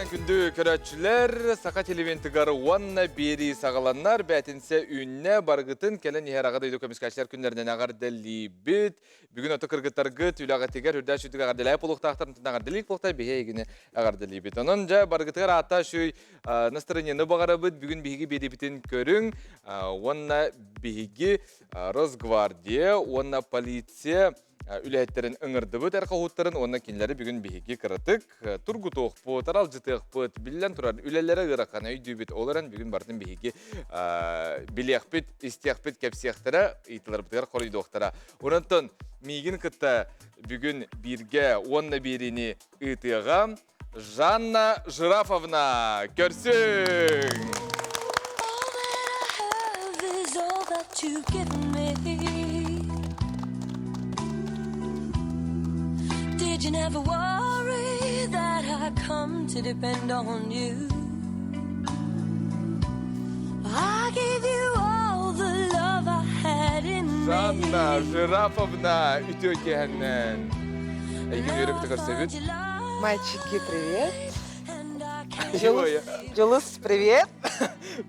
Үтүөкэнэн күндү көрөөччүлэр, Саха телевизионтыгар уонна биэрии саҕаланнар, бээтинсэ үүннэ, барыгытын кэлэн иһэр аҕа дойду көмүскээччилэр күннэринэн эҕэрдэлиибит. Бүгүн ото кыргыттаргыт үлэҕитигэр үрдээх сүтүк эҕэрдэлээп буолуохтаахтар, онтон эҕэрдэлиик буолуохтаах биһи эйигини эҕэрдэлиибит. Онон дьэ барыгытыгар аата үчүгэй настроениены баҕарабыт. Бүгүн биһиги биэриибитин көрүҥ уонна биһиги Росгвардия уонна полиция үлэһиттэрин ыҥырдыбыт эр хоһууттарын уонна кинилэри бүгүн биһиги кыратык тургутуохпут, аралдьытыахпыт, биллэн турар үлэлэрэ ыарахан өйдүүбүт. Ол эрэн бүгүн барытын биһиги билиэхпит, истиэхпит, кэпсиэхтэрэ, ыйытыларбытыгар хоруйдуохтара. Онтон миигин кытта бүгүн бииргэ уонна биэриини ыытыаҕа Жанна Жирафовна, көрсүҥ! All that I have is all that you've given me. Did you never worry that I come to depend on you? I gave you all the love I had in me. Жанна Жирафовна үтүө киэһэннэн. Эйигин үөрэ-көтө көрсөбүт. Мальчики, привет. Дьулус, Дьулус, привет.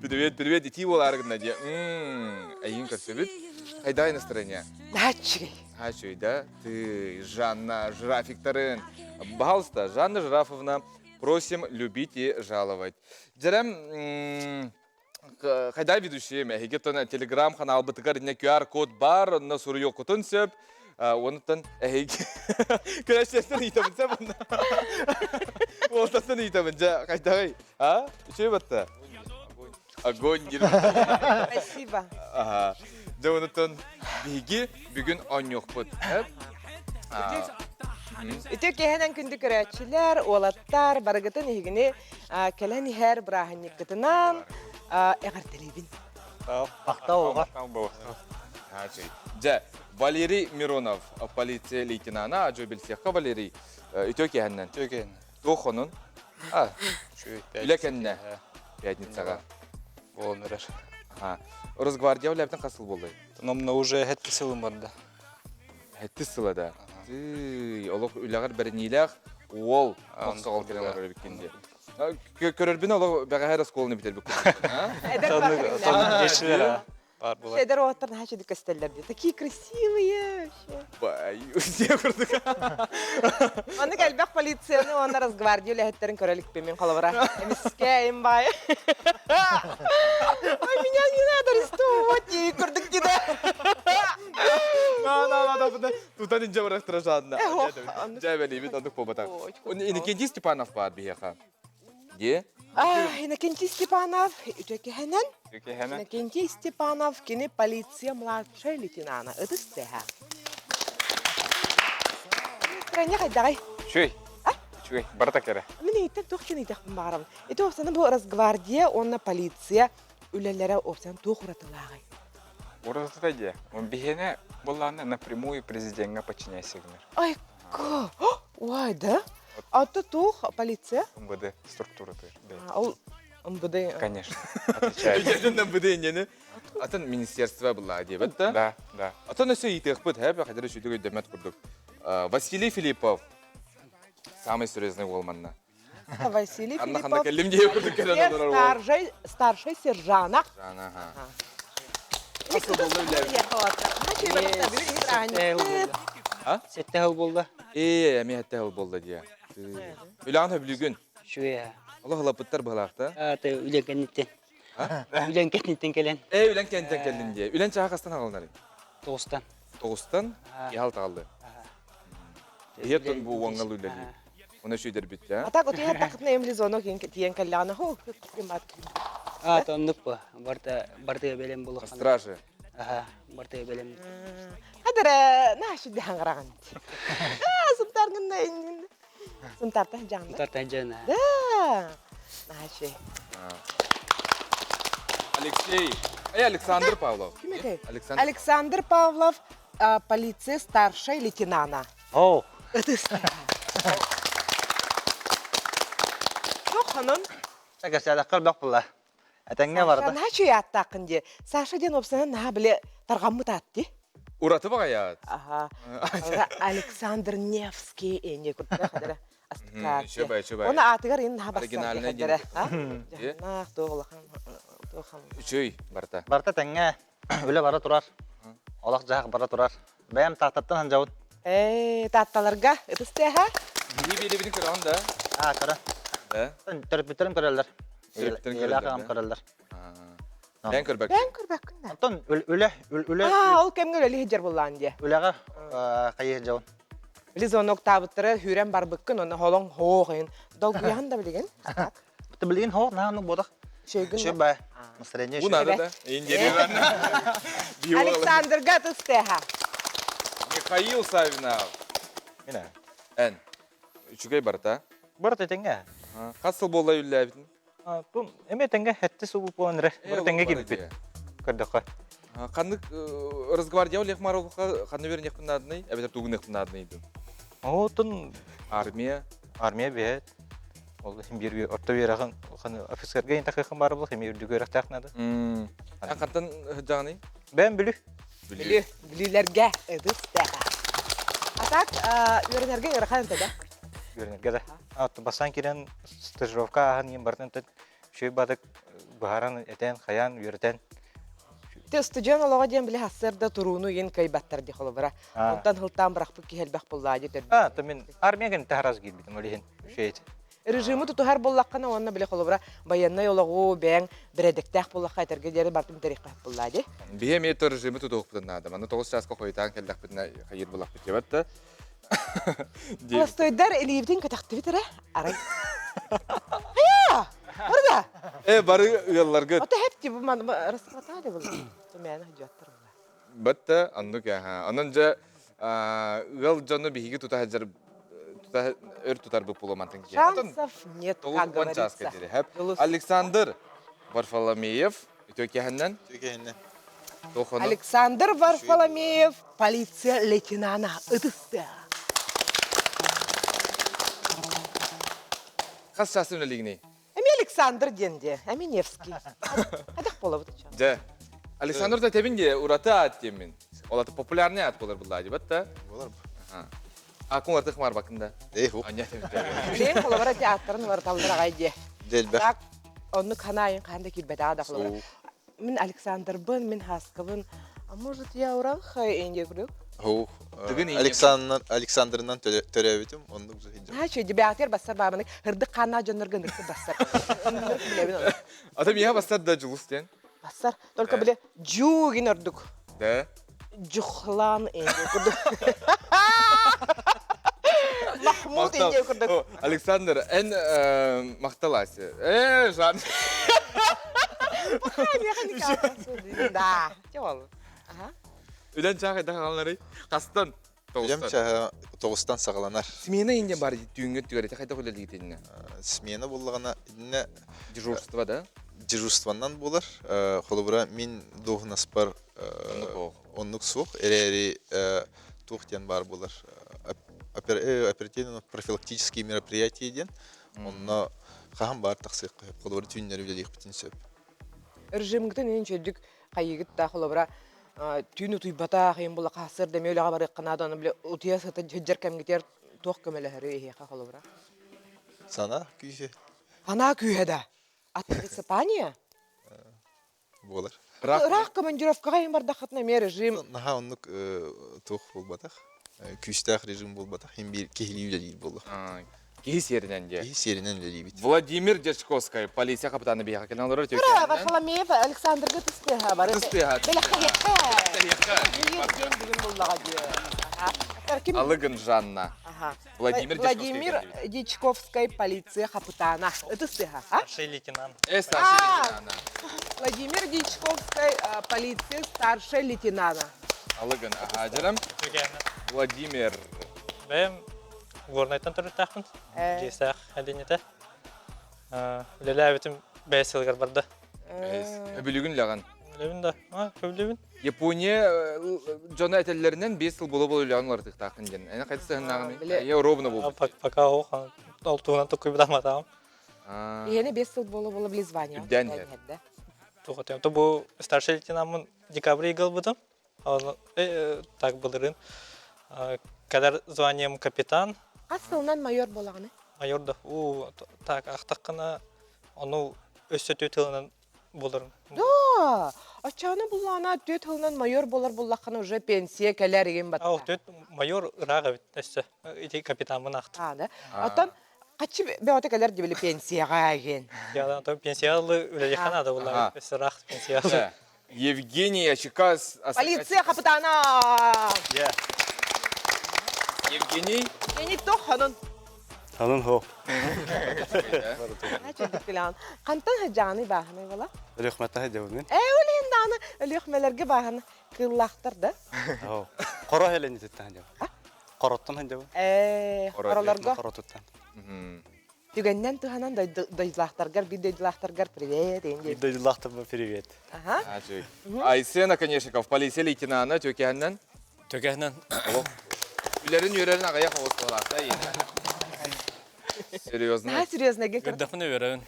Привет, привет. Итии буолаары гынна дии. Эйигин көрсөбүт. Хайдай настроение? Нааччыгай. Нааччыгай, да? Ты, Жанна, жирафиктарын. Пожалуйста, Жанна Жирафовна, просим любить и жаловать. Дьэрем, хайдай ведущий эһиги тон телеграм ханаалбытыгар инне QR-код бар, онно суруйуоххутун сөп. Онуттан эһиги күрэстэстэн ыйтабын сөп онно. Уолтастан ыйтабын дьэ хайдагый? А? Үчүгэй батта. Огонь диир. Спасибо. Ага. Дьэ онуттан биһиги бүгүн оонньуохпут. Үтүө киэһэнэн күндү көрөөччүлэр, уолаттар, барыгытын эһигини кэлэн иһэр бырааһынньыккытынан эҕэрдэлиибин. Махтал Дьэ, Валерий Миронов, полиция лейтенана, ажо билсиэххэ Валерий, үтүө киэһэннэн. Үтүө киэһэннэн. Туох хонун? А, үлэ кэннэ пятницаҕа. Буолан эрэр. Ага. Росгвардия үлэбитин хас сыл буоллай? Номно уже хэтти сылым барда. Хэттис сыла да. Тыый, олох үлэҕэр бэриниилээх уол мохсоҕол кэлэн олорор эбиккин дии. Көрөрбүн олох бэҕэһээ оскуоланы бүтэрбит курдук. Эдэр Бар буолар. Эдэр уолаттар наһаа үчүгэй көстөллөр дии. Такие красивые вообще. Бай, все курдук. Маннык элбэх полицияны уонна Росгвардия үлэһиттэрин көрө иликпин мин холобура. Эмискэ им бай. Ой, меня не надо арестовывать, дии курдук дии да. На, на, на, на, тутан инже барахтара жадна. Дьэ, бэлиибит оннук буолбатах. Иннокентий Степанов баар биһиэхэ. Дии? Иннокентий Степанов үтүөкэһэнэн. Үтүөкэһэнэн. Иннокентий Степанов кини полиция младшай лейтенана. Ытыс тыаһа. Настроение хайдаҕай? Үчүгэй. Үчүгэй. Барыта кэрэ. Мин иһиттэн туох диэн ыйытыахпын баҕарабын. Ити уопсайынан бу Росгвардия уонна полиция үлэлэрэ уопсайынан туох уратылааҕый? Уратыта дии. Биһиэнэ буоллаҕына напрямую президеҥҥэ подчиняйся гынар. Ай, Ой, да? А то туох полиция? МВД структурата. Ол МВД? Конечно. Отвечает. МВД иннени. Атын министерство была диэбит да? Да, да. Атын өссө ыйытыахпыт, һэ, хадыр үчүгэй өйдөммөт курдук. Василий Филиппов самый серьезный уол манна. Василий Ханна ханна Филиппов. кэллим диye курдук кэлэн олорор уол. Старшай, старшай сержана. Сержана, ага. Хас болла үлэбит? А? Сетте хыл болла. Ээ, эми хэтте хыл болла дия. Үлэҕин хөбүлүүгүн? Үчүгэй. Олох ылаппыттар быһалаахта. А, ты үлэн кэнниттэн. Үлэн кэнниттэн кэлэн. Ээ, үлэн кэнниттэн кэллин дии. Үлэн чаһа хастан аҕалынарый? Тоҕустан. Тоҕустан? Иһал таҕаллы. Иһиэттэн бу уоҥҥал үлэлиир. Оны сүйдэрбит А так вот я так на эмлизону тиен кэллэҕинэ ху А, тоннук бу. Барта барты бэлэм булухан. Стражи. Аха, барты бэлэм. Хадара нааши дихангыраган. А, сунтаргын Сунтарта жаанда. Сунтарта жана. Да. Нааши. Алексей. Эй, Александр Павлов. Ким этэй? Александр. Александр Павлов, полиция старшай лейтенана. О! Ытыс. Хонон. Кэсээлэххэ элбэх була. Этэҥҥэ барда. Наһаа үчүгэй ааттааххын дии. Саша диэн уопсайынан наһаа били тарҕаммыт аат дии. Ураты баҕайаат. Аха. Александр Невский эне курдук хадара. Астыкаация. Үчүгэй, үчүгэй. Оны аатыгар ин наха бассар Оригинальный диэхэрдэрэ. диэн. Дьаһаннаах, туох улахан, туох Үчүгэй барта. Барта тэҥҥэ үлэ бара турар. Олох-дьаһах бара турар. Бэйэм Тааттаттан сылдьабын. Ээ, Таатталарга ытыс тыаһа. Биһи биэрэбитин көрөҕүн да? Аа, көрө. Да. Төрөппүттэрим көрөллөр. Төрөппүттэрин Ийэлээх көрөллөр, аҕам да? көрөллөр. Бэйэҥ көрбөккүн. Бэйэҥ көрбөккүн да. Онтон үлэ, үлэ, Аа, ол кэмҥэ үлэлии сылдьар буоллаҕын дии. үлэҕэ хайыы сылдьабын. Били звоноктаабыттара сүүрэн барбыккын, онно холоҥ хоох иһин. Долгуйаҕын да билигин? Билигин хоох наһаа оннук буолах. Үчүгэйгин Үчүгэй баа. Настроение Бу үчүгэй. надо да. Александрга тыстыаха. Михаил Савинов. Мина. Эн. Үчүгэй барыта. Барыта тэҥҥэ. Хас сыл буолла үллээбитин? Бу эмиэ тэҥҥэ хэттэ сыл буолан эрэ. Бары тэҥҥэ киирбиппит. Көрдөххө. Ханнык Росгвардия Олег Маровка ханна үөрэниэхпин наадыный? Эбэтэр тугуныахпын наадыный дуу? Оттон Армия. Армия биһэт. Ол иһин биир орто үөрэҕин офицерга интахыахын баар буолуох эмиэ үрдүк үөрэхтээх наада. Эн хантан сылдьаҕыный? Бэйэм Бүлүү. Бүлүү. Бүлүүлэргэ ытыс тэһэ. А так үөрэнэргэ ыарахан этэ да? Үөрэнэргэ да. Бастаан киирэн стажировка ааһан иһин барытын үчүгэй баатык быһааран этэн, хайаан, үөрэтэн. Те студент олоҕо диэн били сарсыарда турууну иин кыайбаттар дии холобура. Онтон хылтаан бырахпыт киһи элбэх буллаа дии төрбүт. А, то мин армия гэнтэ харас киирбитим ол иһин үчүгэй. Режимы тутуһар буоллаххына уонна били холобура байыаннай олоҕу бэйэҥ бэрэдэктээх буоллахха этэргэ диэри бартым тэриэххэ буллаа дии. Биһи эмиэ то режимы тутуохпутун наада. Манна 9 чааска хойутаан кэллэхпитинэ хайыр булахпыт диэбэт да. Холостойдар илиибитин көтөхтүбүт эрэ арай. Хайа! Барда! Э, бары ыалларгыт. Ото хепти бу ман расхватали был. Тумяна жуаттар була. Батта оннук аха. Онон дьэ ыал дьону биһиги тута сылдьар тута өр тутарбыт буолуо мантан киһи. Шансов нет, как говорится. Александр Варфоломеев үтүө киһиннэн. Үтүө киһиннэн. Александр Варфоломеев полиция лейтенана ытысты. Хас часын үлэлигиний? Эми Александр диэн дии, эми Невский. Хайдах буолабыт Дьэ, Александр да тэбин дии, ураты аат диэммин. Ол аты популярный аат буолар буллаа дибат да. Буолар. Акун артых марбакын да. Эх, ух. Аня Билин холобура ти ааттарын барыталлар аҕай дии. Дэлбэх. Так, оннук ханаайын хаан да киирбэтэ да холобура. Мин Александрбын, мин Хаскабын, а может я Уранхай инде күрүк? Хоу. Александр Александрынан төрөөбүтүм, оннук сылдьым. Ха, чүй, дебятер бассар баабаны, хырдык хаанаа дьоннорго ынырык бассар. Ынырык билэбин оны. Ата миэхэ бассар да Дьулус диэн. Бассар. Только биле Дьугин ордук. Да. Дьухлан инде курдук. Махмуд инде курдук. Александр, эн махталаси. Э, Жан. Да, ол. Үлэн чаах эдэх хаалларый? Хастан? Үлэм чааһа тоҕустан саҕаланар. Смена инде бар түүҥҥэ түгэрите хайдах үлэлиитиннэ? Смена буллаҕына иннэ Дежурство да? Дежурствоннан буолар. Холобура мин дуоһунаспар оннук суох. Эрээри туох диэн баар буолар оперативно профилактические мероприятия диэн. Онно хаһан баар тахсыахха сөп. Холобура түүннэри үлэлиэхпитин сөп. Режимгытын иһин чөйдүк хайыгыт да холобура түүн утуйбатах иһин була хассыр да үлэҕэ барыахха наада ону бile утуйа сыта сылдьар кэмҥитигэр туох көмөлөһөрүй эһиэхэ холобура? Санаа күүһэ. Санаа күүһэ да? От высыпания? Буолар. Ыраах командировкаҕа иһин бардаххытына эмиэ режим. Наһаа оннук туох буолбатах. Күүстээх режим буолбатах. Иһин биир киһилии үлэлиир буолла. Киһи сиэринэн дьэ. Киһи сиэринэн үлэлиибит. Владимир Дьячковскай, полиция капитана биһиэхэ кэлэн олорор. Ура, Варфоломеев Александрга тыстыаха бары. Тыстыаха. Бэлэхтэһиэххэ. Бүгүн буллаҕа дии. Алыгын Жанна. Владимир Владимир Дьячковскай полиция капитана. Ытыстыаха. Старший лейтенант. Э, старший лейтенант. Владимир Дьячковскай полиция старший лейтенана. Алыгын Аһаадьырам. Владимир. Бэйэм Горнайтан төрүттээхпин. Дьиэсээх эдинитэ. Үлэлээбитим бэйэ сылыгар барда. Өбүлүгүн үлэҕин? Үлэбин да. Көбүлүбүн. Япония дьоно этэллэринэн 5 сыл буола-буола үлэҕин уларытыахтааххын диэн. Эн хайда сыһыннааҕыный? Ийэ ровно буолбут. Пока оох ол туһунан туккуйбутаматаҕым. Ийэни 5 сыл буола-буола били звание. Үрдээн иһэр. Туох то бу старший лейтенантмын декабрь ыйга ылбытым. Так былырыын. Кэлэр званием капитан. Хас сылынан майор буолаҕыный? Майор да уу так ахтаххына ону өссө түө тылынан буларым. Да, оччоҕуна буллаҕына түөрт тылынан майор буолар буллаххына уже пенсия кэлэр игин батта. Ол түөрт майор ыраах эбит өссө ити капитаммын аахтым. А, да. Оттон хаччы бөҕөтө кэлэр дибили пенсияҕа игин. Я пенсияҕа үлэлиэххэ наада буллаҕа өссө ыраах пенсияҕа. Евгений Ачикас. Полиция капитана! Евгений. Евгений тох ханын. Ханын хо. Хантан хаджааны бааһынай була? Өлүөхмэтэ хадьабын. Ээ, ол иһин дааны өлүөхмэлэргэ бааһына кыыллаахтар да. Хоро хелен ититтэн хадьабын. Хороттон хадьабын. Ээ, хоролорго. Хоротуттан. Түгэннэн туһанан дойдулаахтаргар, биир дойдулаахтаргар привет диэн. Биир дойдулаахтарбар привет. Аха. Айсен Оконешников, полиция лейтенана Төкеһэннэн. Төкеһэннэн. Үлэрин үөрэрин аҕыйах оҕус буолаахта. Серьезно. Наһаа серьезно. Көрдөхпүнэ үөрэбин.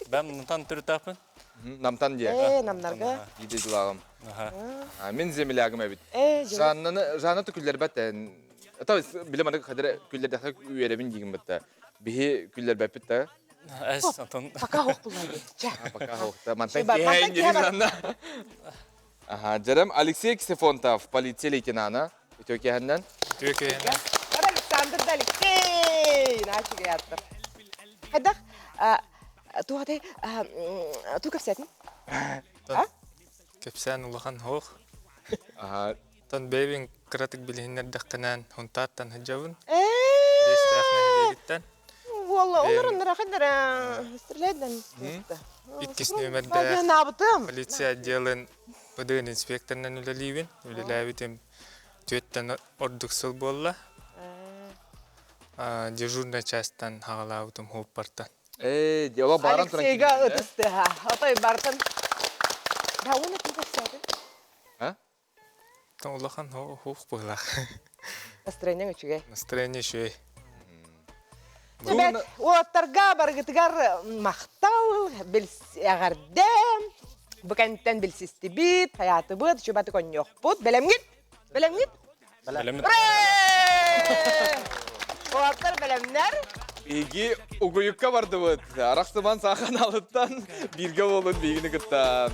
Бэм намтан төрүттаахпын. Намтан диye. Ээ, намнарга. Биир дойдулааҕым. Мин землягым эбит. Ээ, Жаннаны, Жанна күллэрбэт То билем аны хадыр күллэрдэхэ үөрэбин дигин бытта. Биһи күллэрбэппит да. Эс, антон. Пока хоқ буллар. Чэ. Пока хоқта. Мантан киһэ Жанна. Аха, Жерем Алексей Ксефонтов, полиция лейтенана. Үтөкеһеннен. Үтөкеһеннен. Александр да Алексей! Начали аттыр. Хайдах, туғатай, ту кэпсэтин? Кэпсээн улахан хоох. Тон бэйбин кыратык билиһиннэрдэххинэн Хунтааттан сылдьабын. Биэстээх нэһилиэгиттэн. Уолла, олорон нырахыдара стреляйдан. Иккис нүөмэрдээх полиция отделын ПДН инспекторынан үлэлиибин. Үлэлээбитим түөттэн ордук сыл буолла. Дежурная частьтан хаҕалаабытым хууппартан. Ээ, дела баран туран Алексейга ытыстыха. Отой бартын. Да, уна ким кэпсээтэ? А? Улахан хух быһылаах. Настроение үчүгэй. Настроение үчүгэй. Түбэт, уолаттарга барыгытыгар махтал, эҕэрдэ. Бу кэнниттэн билсистибит, хайаатыбыт, үчүбатык онньуохпут. Бэлэмҥит? Бэлэмҥит? Бэлэммит. Уолаттар бэлэмнэр. Биһиги угуйукка бардыбыт. Арахсыман саахан алыттан бииргэ буолун биһигини кытта.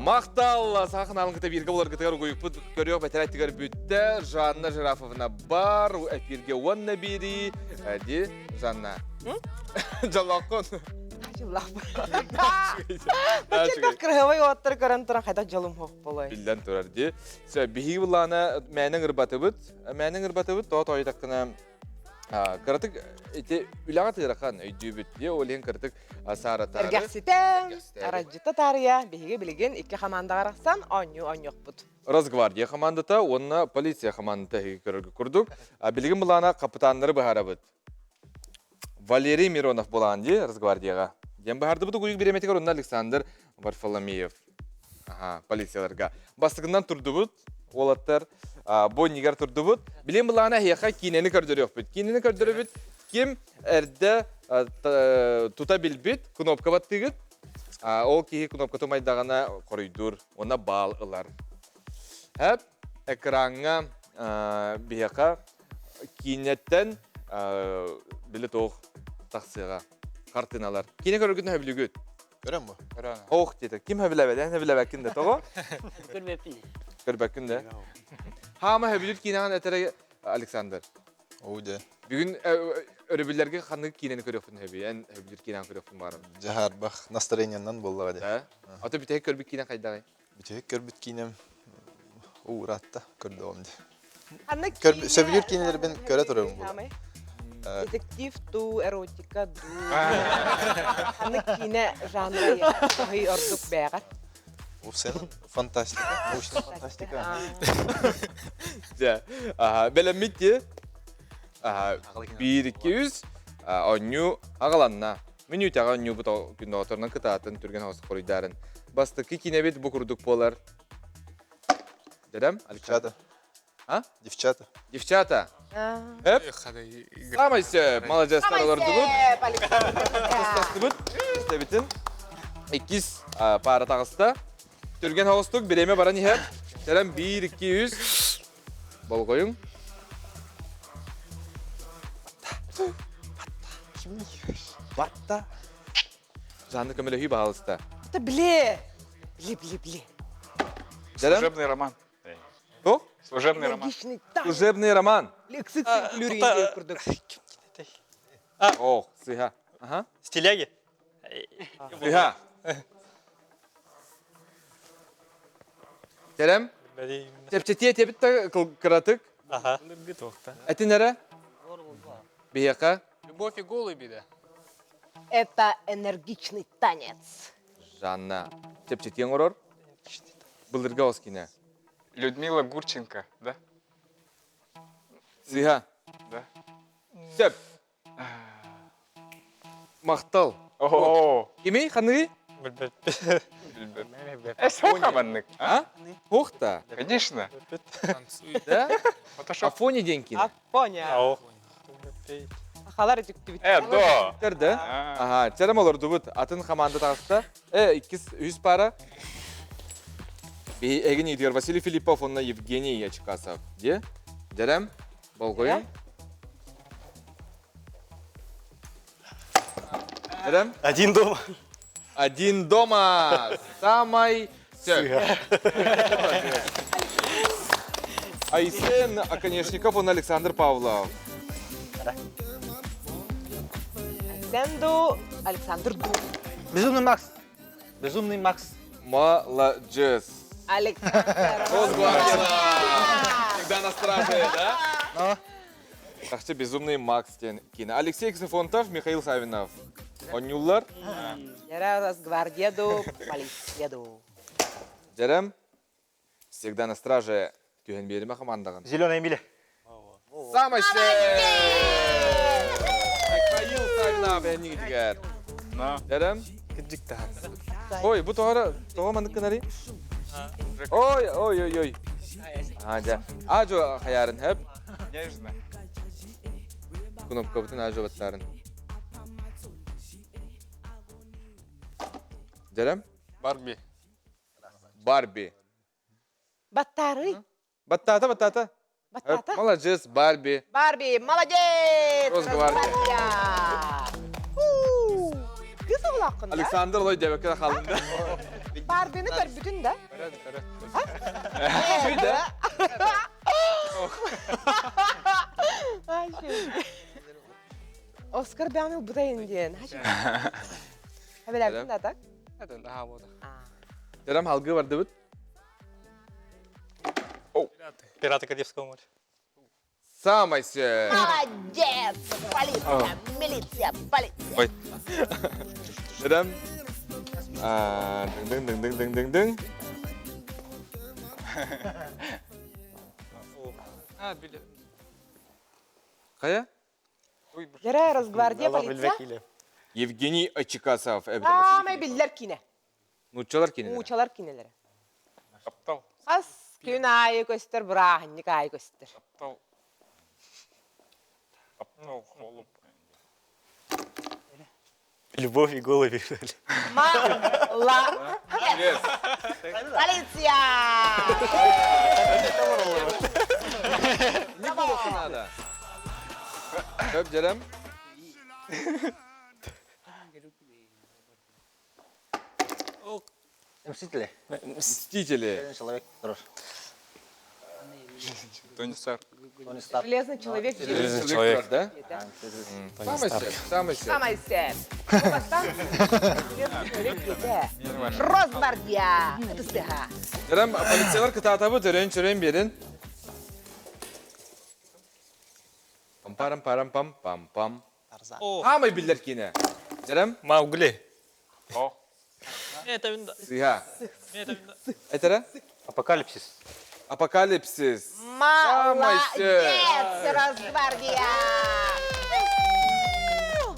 Махтал саха каналын кытта бииргэ буларгытыгар угуйукпут көрүөх бэтэрээттигэр бүттэ. Жанна Жирафовна бар эфирге уонна биэрии. Ди Жанна. Дьоллооххун. Бачча кырыһабай уоттар көрөн туран хайдах дьолум хоох болой. Биллэн турар ди. Сө биһиги булаана мээнэ ырбатыбыт. Мээнэ ырбатыбыт тоо тоойдаккына кыратык ити үлэҕэ тыырахан өйдүүбүт диэ ол иһин кыратык сааратаары Эргэхситэ, арадьыта таарыйа биһиги билигин икки хамаандаҕа арахсан оонньуу оонньуохпут. Росгвардия хамаандата уонна полиция хамаандата эһиги көрөргө курдук. Билигин былаана капитаннары быһаарабыт. Валерий Миронов булаан дии Росгвардияҕа. Диэн быһаардыбыт угуйук бириэмэтигэр онно Александр Варфоломеев. Аха, полицияларга. Бастакынан турдубут, уолаттар бу иннигэр турдубут. Билин былаана эһиэхэ киинэни көрдөрүөхпүт. Киинэни көрдөрөбүт. Ким эрдэ тута билбит, кнопка баттыгыт. Ол киһи кнопка тумайдаҕына хоруйдуур, уонна баал ылар. Хэп, экраҥҥа биһиэхэ киинэттэн били туох тахсыаҕа хартыыналар. Киинэ көрөргүтүн сөбүлүүгүт? Көрөн бу. Ох диэтэ. Ким сөбүлээбэт? Эн сөбүлээбэккин да тоҕо? Көрбөппүн. Көрбөккүн да. Хаама сөбүлүүр киинэҕин этэрэ Александр. Оо дьэ. Бүгүн өрөбүллэргэ ханнык киинэни көрүөхпүн сөбүй? Эн сөбүлүүр киинэҕин көрүөхпүн баҕарабын. Дьаһаарбах настроениеннан буоллаҕа дии. Да? Ото бүтэһик көрбүт киинэ хайдаҕый? Бүтэһик көрбүт киинэм ууратта көрдөҕүм дии. Ханнык Сөбүлүүр киинэлэрбин көрө турарым буолла. Детектив туу, эротика дуу. Ханнык киинэ жанра хаһый ордук бээҕэр? Упсен фантастика, научная фантастика. Дьэ, бэлэммит дии. Биир, икки, үс. Оонньуу аҕаланна. Мүнүүтэҕэ оонньуубут күн кытаатын түргэн оҕус хоруйдаарын. Бастакы киинэбит бу курдук буолар. Дедем, Александр. А? Девчата. Девчата. Эп. Самай сөп. Молодецтар олордубут. Тастыбыт. Истэбитин. Иккис пара таҕыста. Түргэн хоҕустук бириэмэ баран иһэр. Тэрэн 1, 2, 3. Болҕойуҥ. Батта. Жанна көмөлөһүү баһаалыста. Это бле. Бле, бле, бле. Служебный роман. Кто? Служебный роман. Служебный роман. Ох, сыха. Ага. Стиляги. Сыха. Терем? Чэпчэтиэ тиэбит да кыратык. Аха. Этин эрэ? Биһиэхэ? Любовь и голуби, да. Это энергичный танец. Жанна. Чэпчэтиэн оҥорор. Былыргы оҕус киинэ. Людмила Гурченко, да? Сыыһа. Да. Сөп. Махтал. О, Кимий, ханыы? Билбэт. Э, маннык. А? Ох-та. Конечно. Да? Фотошоп. Афоня диэн киинэ. Афоня. Ахалар үтүктүбүт. Э, до. Да? Ага, чарам олордубут. Атын команда таҕыста. Э, иккис, үс пара. Эгин идер Василий Филиппов, онна Евгений Ячкасов. Де? Дерем? Болгоюм? Дерем? Один дома. Один дома. Самай сөп. Айсен Оконешников, он Александр Павлов. Айсен ду, Александр ду. Безумный Макс. Безумный Макс. Молодец. Александр. Росгвардия. Всегда на страже, да? Тахчы Безумный Макс диэн киинэ. Алексей Ксенофонтов, Михаил Савинов. Онньууллар. Дьэрэ Росгвардия ду, полиция ду. Дьэрэм, всегда на страже түһэн биэримэ хамаандаҕын. Зеленая миля. Самай Михаил Савинов эннигитигэр. Дьэрэм. Ой, бу тоҕо тоҕо маннык гынарый? Ой, ой, ой, ой. А, дьэ. Ажо хаярын хөп. Нежно. Кнопкабытын ажо баттарын. Дьэрем? Барби. Барби. Баттары. Баттата, баттата. Баттата. Молодец, Барби. Барби, молодец! Росгвардия. Кыз оҕолооххун да? Александр Лой дебекке халында. Барбины көрбүтүн да? Шүйді. Оскар бэҕэн ылбыта диэн. Хабелэбитин да так? Терем халгы бардыбыт. Пираты Карибского моря. Самай сөп. Молодец! Полиция, милиция, полиция. Ой. Терем. Дың дың дың дың дың дың. Кая? Дьэрэ Росгвардия полиция. Евгений Очекасов. Самай биллэр киинэ. Нууччалар кинилэр. Уучалар кинилэрэ. Таптал. Хас күн аайы көстөр, бырааһынньык аайы көстөр. Таптал. Таптал холуп. Любовь и голуби. Молодец! Полиция! Не болуохха надо. Хөп дьэрем. Мстители. Мстители. Человек тоже. Тони Старк. Тони Старк. Железный человек. Железный человек, да? Самый сөп, самый сөп. Самай сөп. Бастан Железный человек диэтэ. Росгвардия! Ытыстыха. Дьэрем полициялар кытаатабыт өрөн чөрөн берин. Пам парам парам пам пам пам. Хамай биллэр киинэ. Дьэрем. Маугли. О. Сыха. Этэрэ? Апокалипсис. Апокалипсис. Молодец, Росгвардия!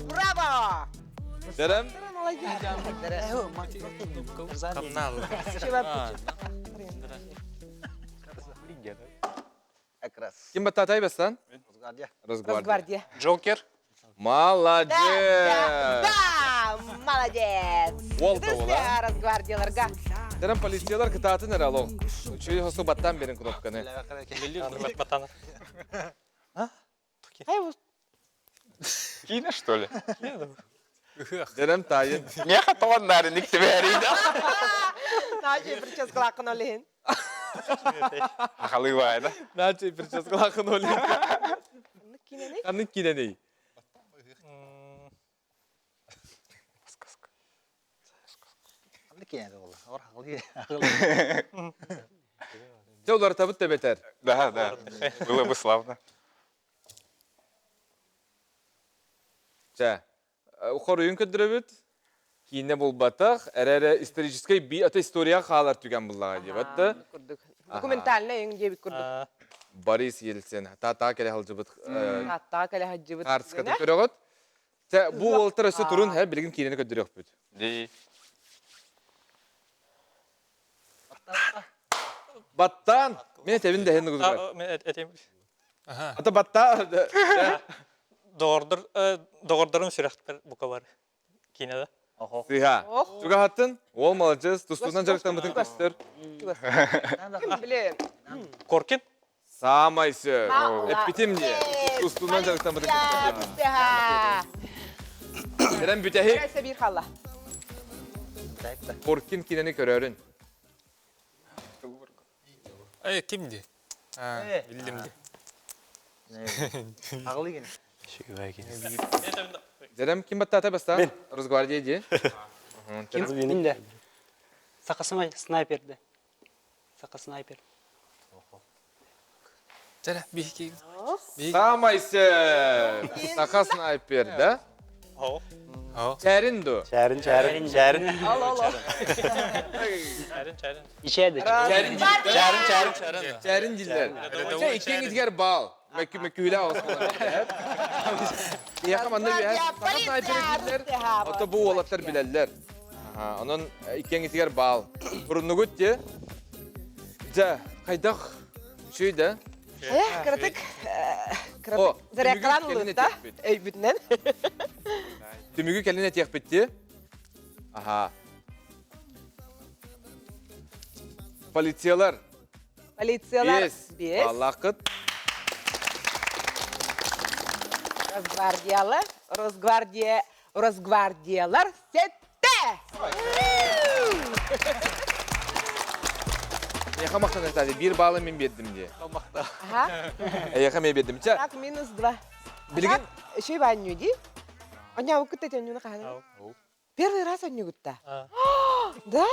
Браво! Дьэрем. Как раз. Ким баттаатай бастан? Росгвардия. Росгвардия. Росгвардия. Джокер. Молодец! Да, да, молодец! Уол туола. Росгвардияларга. Дәрен полициялар кытаатын эрэ олох. Үчүгэй хосу баттаан берин кнопканы. Батанов. Хай бу Киинэ, что ли? Дәрем тайын. Меха тоҕон наар никтибээрийда. Наачы прическалааххын олиһин. Ахалыы баайда. Наачы прическалааххын олиһин. Ханнык киинэний? Ханнык киинэний? Ханнык киинэ буолла? Ор ахалыы. Дьэ уларытабыт да бэтэр. Да, да. Было бы славно. Чэ, хоруйун көрдөрөбүт. Киинэ булбатах, эрэ историческай би, ата история хаалар түгэн буллаҕа диэбэт да. Курдук. Документальный өҥ диэбит курдук. Борис Ельцин та-та кэлэ сылдьыбыт Тааттаҕа кэлэ сылдьыбыт. Хаарыскатын көрөҕүт. Чэ, бу уолаттар өссө турун, һэ, билигин киинэни көрдөрүөхпүт. Дии. Баттаан! Мен этэбин да һэн угузугар. Мен этим. Ата баттаа. Доҕордор доҕордорум сүрэхтэр бука бар. Киинэдэ. Сыһа. Чугаһаттын. Уол маладьыс, тустуунан дьарыктаммытын көстөр. Ким биле? Коркин. Саамай сөп. Эппитим дии. Тустуунан дьарыктаммытын көстөр. Эрэн бүтэһик. Сабир халла. Коркин кинени көрөрүн. Эй, ким ди? Биллим ди. Ағылы ген. Дедем ким баттата баста? Росгвардия ди. Ким де? Сақа снайперді. Сақа снайпер. Жара, бихи. Самай сөп. Саха снайпер, да? Чәрин ду. Чәрин, чәрин, чәрин. Ал, ал, ал. Чәрин, чәрин. Ичәді. Чәрин Чәрин, чәрин, чәрин. Чәрин диллер. Чә икең итгәр бал. Мәккү мәккүлә авыз болар. Яқым анда бер саха снайпер диллер. Ото бу олаттар билеллер. Онон икең итгәр бал. Буруннугут те. Жа, кайдах шүй да. Э, кыратык, кыратык. Зарядкалан улутта, өйбүтүнен. Түмүгү кэлин этиэхпит Аха. Полициялар. Полициялар. Бес. Бес. Аллақыт. Росгвардиялар. Росгвардия. Росгвардиялар сетте. Яха мақтан айтады, бір балы мен бердім де. Ага. Яха мен бердім. Ча, Так, минус два. Билигин? Шей баню ди. Аня укытта тенюна кахана. Первый раз анюгутта. Да?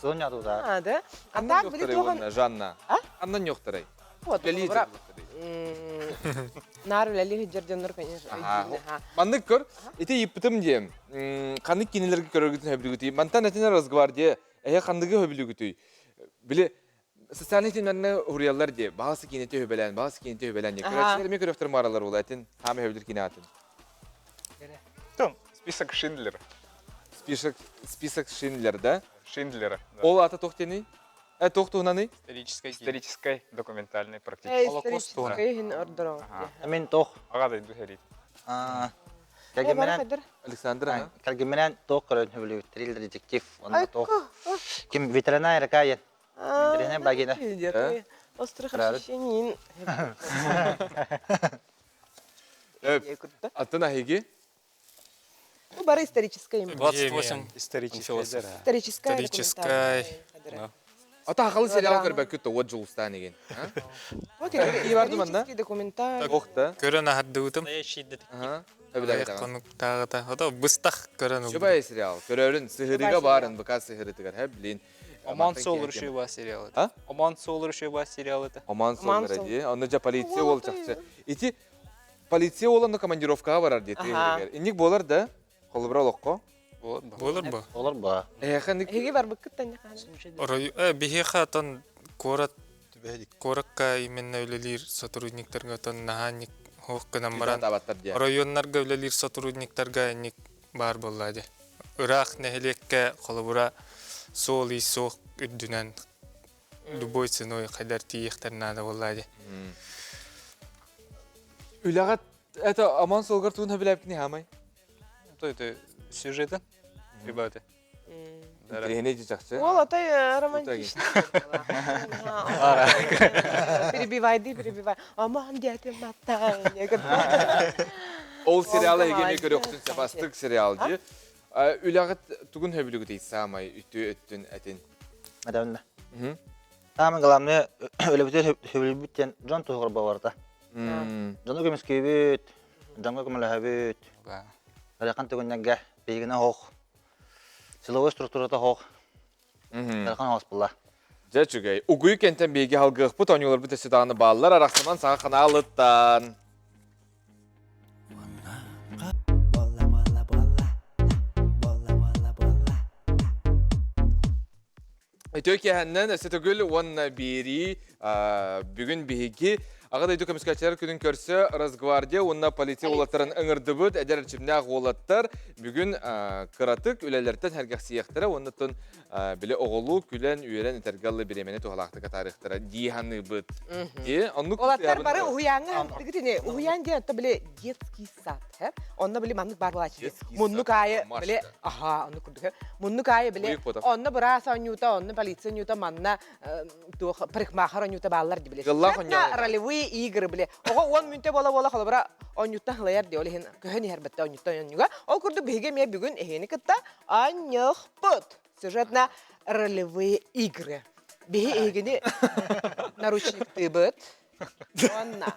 Соня туда. А, да? А Аннан так, били йоқтарай туған... онна, Жанна. А? Аннан йоқтарай. Вот, Үлелии бра. йоқтарай. Нар үлели хеджерденнер, конечно. Аха. Маннык көр, ити иппитим дием. Қаннык кинелерге көрөргүтүн хөбүлүгүтүй. Мантан этинер Росгвардия, эһе хандыгы хөбүлүгүтүй. Биле социальный тимнерне уруяллар дие. Бағасы кинете хөбелән, бағасы кинете хөбелән дие. Аха. Көрәчилер ме көрөктөр маралар була этин. Хаме хөбүлүр кине атын. Список Шиндлера. Список список Шиндлер, да? Шиндлера. да. Ол ата тохтени? Э тохтуунаны? Историческая. Исторической, документальной, практически. Холокост туһунан. Исторический ордерон. Мен тох. Ага да иду херит. Кәргеменен Александр, а? Кәргеменен тох көрөн хөбүлү триллер детектив. Онда тох. Ким ветеринар кайын. Ветеринар багина. Острых ощущений. Атын ахиги? Ну, бары историческая. 28. Историческая. Историческая. Историческая. Ата хақалы сериал көрбәк күтті, от жулыстан деген. Вот барды манна? исторический документаль. Охта. Көрөн ахардыбытым. Ага. Конуктагыта. Ото быстах көрөн. Чубай сериал. Көрөрүн сыһырыга барын, быка сыһырытыгар, хэ, блин. Оман Солар шуба сериал это. А? Оман Солар шуба сериал это. Оман Солар ди. Аны жа полиция ол чакчы. Ити полиция ол аны командировкага барар ди. Инник болар да, холубра олокко. Болор бу. Олар ба. Эхэ Эги бар быккыттан Орой биһиэхэ отон куорат куоракка именно үлэлиир сотрудниктарга отон наһаанник хуох гынан баран оройуоннарга үлэлиир сотрудниктарга инник баар буолла дии. Ыраах нэһилиэккэ холобура суол ис суох үрдүнэн любой ценой хайдар тиийиэхтэр наада буолла дии. Үлэҕэ это омон суолгар туун хөбүлээбиккини хаамай? То это сюжеты ребята. Интэриэһинэй дьи чахчы. Ол атай романтичный. Перебивай, ди перебивай. Аман диэтим маттан. Ол сериалы эһиги эмиэ көрүөххүтүн сөп астык сериал дии. Үлэҕит тугун сөбүлүгүтүй саамай үтүө өттүн этин? Этэбиннэ. Самое главное, үлэбитигэр сөбүлүүбүт диэн дьон туһугар буоларда. Дьону көмүскүүбүт, дьоҥҥо көмөлөһөбүт. Ыарахан түгэннэргэ биһигини оһох, силовой структурата оһох, ыарахан оһос буолла. Дьэ үчүгэй. Угуйу кэнтэн биһиги алгыахпыт, оонньууларбыт өссө даҕаны бааллар. Арахсаман саҥа ханаалыттан. Үтүө киэһэннэн өссө төгүл уонна биэрии бүгүн биһиги Аҕа дойду көмүскээччилэр күнүн көрсө Росгвардия уонна полиция уолаттарын ыҥырдыбыт. Эдэр эрчимнээх уолаттар бүгүн кыратык үлэлэртэн сэргэхсийиэхтэрэ уонна оттон били оҕолуу күлэн, үөрэн этэргэ ылы бириэмэни туһалаахтык атаарыахтара дии саныыбыт. Дии, оннук Уолаттар бары уһуйааҥҥа хантыгыт ини. Уһуйаан диэн отто били детский сад. Онно били маннык бар буолааччы. Муннук аайы били аха оннук курдук. Муннук аайы били онно быраас оонньуута, онно полиция оонньуута, манна туох парикмахер оонньуута бааллар ди били. Ролевые игры били. Оҕо 10 мүнтэ буола-буола холобура оонньууттан хылайар ди ол иһин көһөн иһэр бэтте оонньууттан оонньууга. Ол курдук биһиги эмиэ бүгүн эһиэни кытта оонньуохпут. Сюжетно ролевые игры. Биһи эһигини наручниктыыбыт. Уонна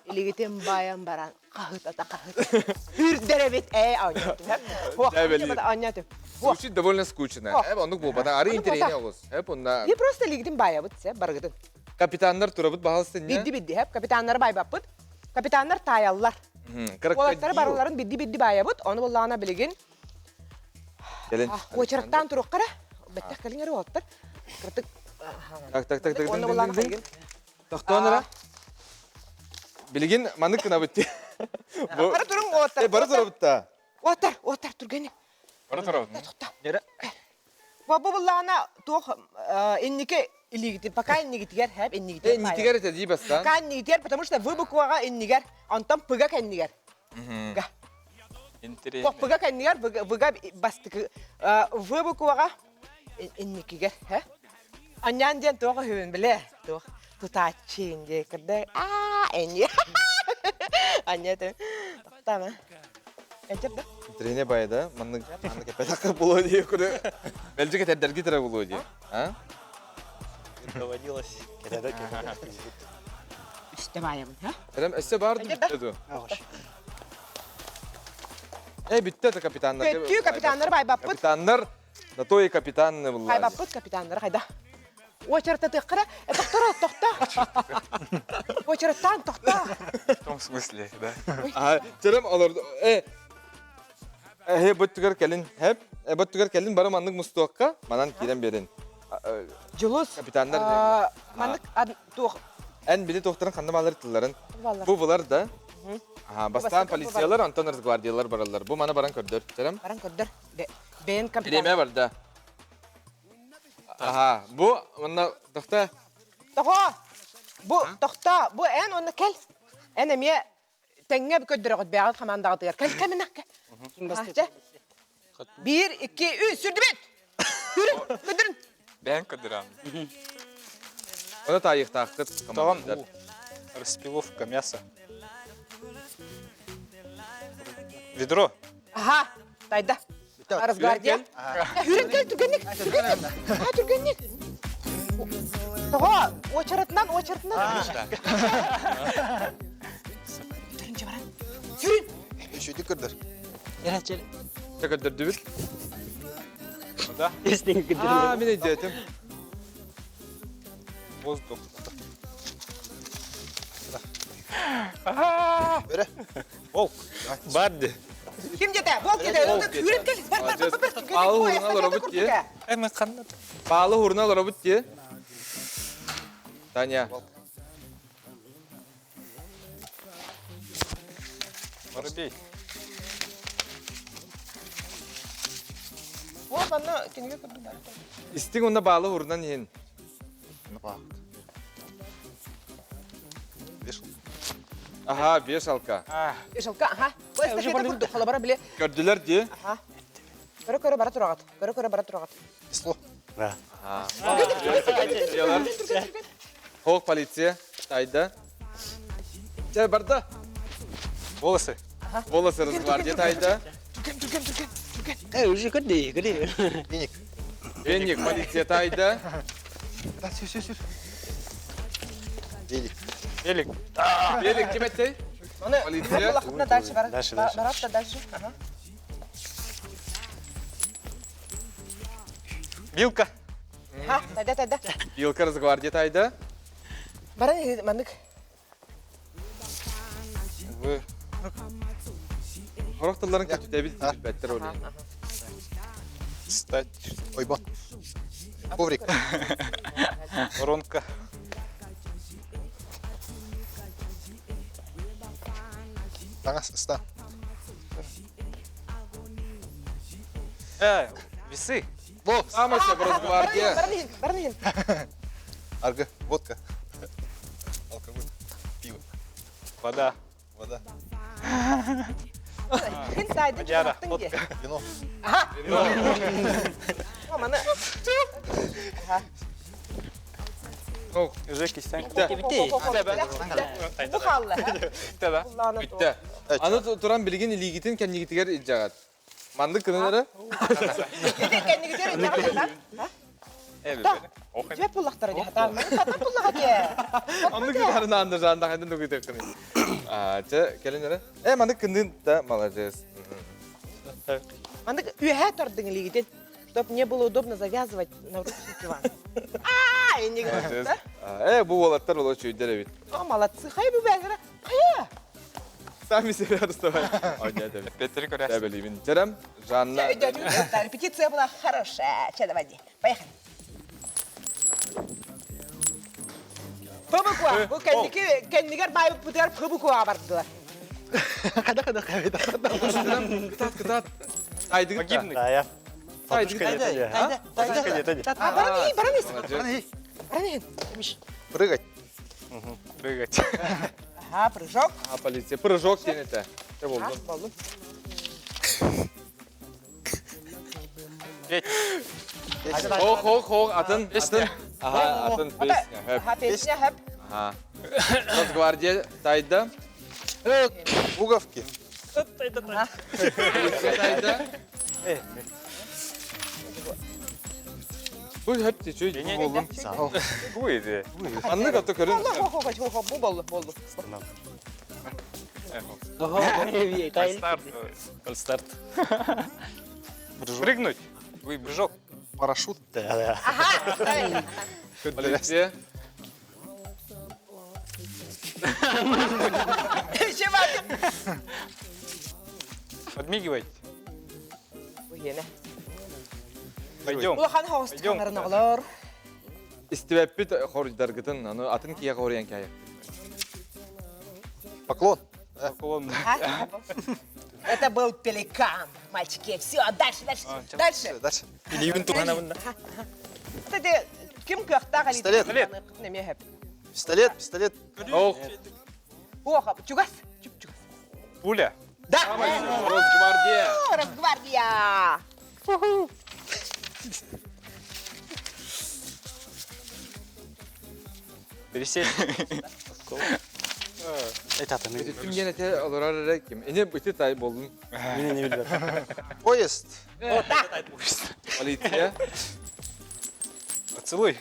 илигитин баайан баран хаһытата хаһыт. Үрдэр эбит ээ оонньоотум. Звучит довольно скучно. Эп оннук буолбата. Ары интэриэһинэй оҕус. Эп онна Би просто илигитин баайабыт сэ барыгытын. Капитаннар турабыт баһалыстын Бидди бидди хэп капитаннары байбаппыт. Капитаннар таайаллар. Уолаттары барыларын бидди бидди баайабыт. Ону буллаҕына билигин Кэлин. Уочараттаан туруохха эрэ. Бэттэх кэлин эрэ уолаттар. Кыртык. Так, так, так, так. Онно буллаҕына хайгын. Тохтоон эрэ. Билигин маннык гынабыт дии. Бары туруҥ уолаттар. Э, бары турабыт да. Уолаттар, уолаттар түргэнник. Бары турабыт. Тохто. Бу буллаҕына туох инники илиигитин, пока иннигитигэр, хэп иннигитигэр. Иннитигэр этэ дии бастаан. Пока иннигитигэр, потому что вы букваҕа иннигэр, онтон пыга кэннигэр. Га. Интересно. Пыга кэннигэр, выга бастыкы, вы букваҕа инникигэр, һэ? Анньаан диэн туох үһүбүн билэ, туох тутааччыын диэ кырда аа эньи. Анньа этим. Тохтаама. Энчер да? Тренер байда, маннык маннык эппэтэх буолуо дии куру. Мэлдьи кэтэрдэрги тара буолуо дии. А? Доводилось. Кэтэрдэ Үстэ баайабын, ха? Эрем өссө бар Энчер ду. Э, бүттэ это капитаннар. Көттүү капитаннар байбаппыт. Капитаннар, на то и капитанны булла. Хайбаппыт капитаннар хайда. Очередтатыаххара, тохторо, тохто. Очереттаан тохто. В том смысле, да. А, терем олор э Э, бөттүгэр кэлин, хэп, бөттүгэр кэлин бары маннык мустуохха, манан киирэн берин. Дьулус. Капитаннар. Маннык туох Эн били туохтарын ханна баалар тылларын. Бу булар да. Аха, бастаан полициялар, онтон росгвардиялар бараллар. Бу маны баран көрдөр. Терем. Баран көрдөр. Бэйэн капитан. Бириэмэ барда. Аха, бу манна тохта. Тоҕо? Бу тохто, бу эн онно кэл. Эн эмиэ тэҥҥэ көрдөрөҕүт бэйэҕит хамаандаҕытыгар. Кэл кэминэхкэ. Биир, икки, үс, сүрдүбүт! Көрүн, көрдөрүн. Бэйэн көрдөрөм. Оны таайыахтааххыт. Тоҕон распиловка мяса. Ведро. Аха, тайда. Росгвардия. Хүрэн кэл, түргэнник, түргэнник. А, түргэнник. Тоҕо, очередынан, очередынан. Түрүн баран. Сүрүн. Үшүдү көрдөр. Чэ көрдөрдүбүт. Да. Аа, мин өйдөөтүм. Воздух. Бөрө. Волк. Барды. Ким дете? Волк дете. Хүрэн кэл. Бар, бар, бар, бар. Паалы хурна олоробут дии. Эми ханна? Паалы хурна олоробут дии. Таня. Воробей. Вот аны кинигэ курдук бар. Истиҥ уонна баалы хурнан иһин. Аха, вешалка. Вешалка, аха. Бу эстафета курдук, холобура били. Көрдүлэр дии. Аха. Көрө-көрө бара тураҕыт. Көрө-көрө бара тураҕыт. Весло. Хоох полиция. Тайда. Чэ, барда. Волосы. Волосы Росгвардия тайда. Түргэн, түргэн, түргэн, түргэн. Э, уже көрдүй, көрдүй. Веник. Веник полиция тайда. Да, сүр, сүр, сүр. Велик. Велик. Велик ким эттей? Полиция. Дальше, барат. Дальше, дальше. Барат да дальше. Ага. Вилка. Ха, тайда, тайда. Вилка Росгвардия тайда. Баран маннык. В. Хорох тылларын көтүтэбит билбэттер ол. Стать. Ойбон. Коврик. Воронка. Таңас, ыстан. Э, весы. Самася Росгвардия. Баран баран иһин. Аргы. Водка. Алкоголь. Пиво. Вода. Вода. Хин тайдын Мадьяра. чугаттың ди. Вино. Аха. О, маны. Аха. Уже кистен. Бу халла. Таба. Бүттэ. Аны туран билигин илиигитин кэннигитигэр илдьэҕит. Маннык кынын эрэ. Ити кэннигитигэр илдьэҕит. Түбэт буллахтара дии хатаан. Хатан буллаҕа дии. Оннук кытарын аанды жаанда хайдан дугуй кыны. А, чэ, кэлин эрэ. Э, маннык кынын да молодец. Маннык үөһэ тордың илиигитин, чтоб не было удобно завязывать наручники вам. А, инник. Молодец. Э, бу уолаттар оло чүйдер эбит. О, молодцы. Хай бу бәгәрә. Хая. Сами себя доставай. Ой, нет, эбит. Петр көрәс. Тәбелибин. Терем, Жанна. Репетиция была хорошая. Че, давай, поехали. Пыбыкуа. Бу кэнники кэннигэр баайбыт бутыгар пыбыкуа бардылар. Қада қада қада. Кытат, кытат. Айдыгыт. Погибнуть. Да, я. Айдыгыт. Тайда, тайда, тайда. А, баран баран Молодец. Баран Прыгать. Прыгать. Ага, прыжок. А, полиция. Прыжок диэн этэ. Чэ болдум. Болдум. Хоох, хоох, хоох, атын, атын. Аха, атын, песня. Хөп. Ага, песня, хөп. Аха. Росгвардия тайда. Пуговки. Полиция тайда. Бу хөп течүй болдум. Бу иди. Аннык аты көрүн. Болду, хо, хо, хо, хо, бу болду, болду. Старт. Старт. Прыгнуть. Вы прыжок. Парашют. Ага, Полиция. Чего? Подмигивать. Уена. Пойдем. Улахан хаос Пойдем. канарыналар. Истибэппит хоруйдаргытын, аны атын кия хоруйан кайы. Поклон. Поклон. Это был пеликан, мальчики. Все, дальше, дальше, дальше. Дальше. Илиибин туһанабын да. Кстати, ким кыахтаах Пистолет. Пистолет, пистолет. Ох, Ох, чугас, чуп чугас. Пуля. Да. Росгвардия. Росгвардия. Пересесть. Бүтүн диэн этэ олорор эрэ ким. Эне быты тай болдум. Мені не білдім. Поезд. Полиция. Поцелуй.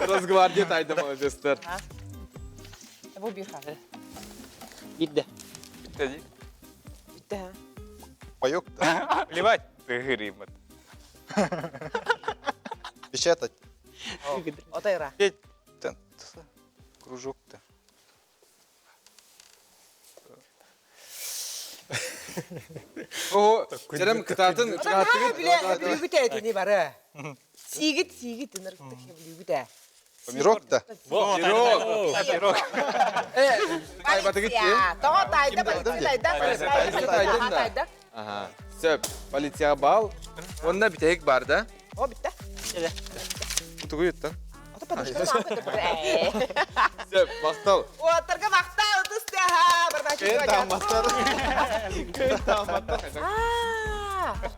Росгвардия тайда молодецтер. Бу бир халы. Бидде. Битте Битте, ха. Паёк. Плевать. Ты гримот. Печатать. Отайра. Кружок-то. О, терем кытатын, Ха, биле, билүгүтэ этини бары. Сигит, сигит, ынырыктык билүгүтэ. Пирог-то. Пирог. Пирог. Э, тайбаты гитти. Тоҕо тайда, полиция тайда, полиция тайда, тайда. Ага. Сөп, полиция бал. Онна битек бар да. О, битте. Тугу юттан. Ото подушка. Сөп, махтал. Уоттарга махтал, ытыс тыаһа, барбаччы Кыайан таамматтар. Кыайан таамматтар.